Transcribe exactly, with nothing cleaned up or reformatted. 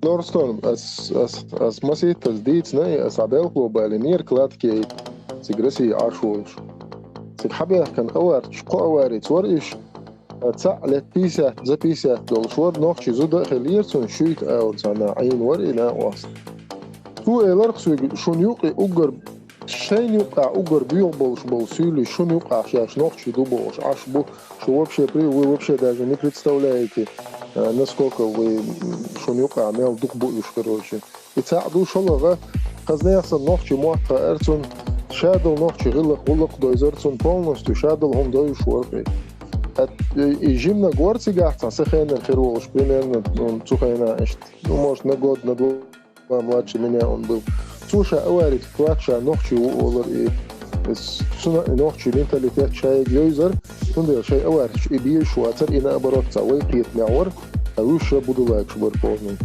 Норстон, ас, ас, ас маситтас дийцина, ас а белхло балинера кладкей, цига Россия Ӏаш волуш. Цига хьабехкан аварчаш кхо аварица вара иш, цхьаъ лет пятьдесят, за пятьдесят долуш вара, нохчий зуда а хилира цунна, шуьйта ала царна Ӏийна вара и накъост. Цо элира-кх соьга, шуна юкъе уггар шайна юкъахь уггар боьха болуш болу суьйлий шуна юкъахь шаьш нохчий ду бохуш Ӏаш бу, шу вообще при-, вы вообще даже не представляете, э, насколько вы, м, шуна юкъахь мел дукха бу уьш, короче. И цхьаъ ду шолгӀа, хаза нехан санна нохчий мотт хаьара цунна, шадолу нохчий гӀиллакх-гӀуллакх дойзара цунна, полностью шадолу хӀума дойзуш вара-кх и. Э, и жиманиг вара цигахь цхьа сан хенара хир волуш, примерно, ну, цу хенахь иштта, ну, может, на год, на два младше меня он был. Цо ша аварица кхоьтту, ша нохчий ву олура и. С-, цуьнан и нохчий менталитет шайга йойзара, цундела шайн аварцаш и безаш вацара, и наоборот, цхьа вай кхетамехь вара, а вуьш ша будулайкаш бара полный.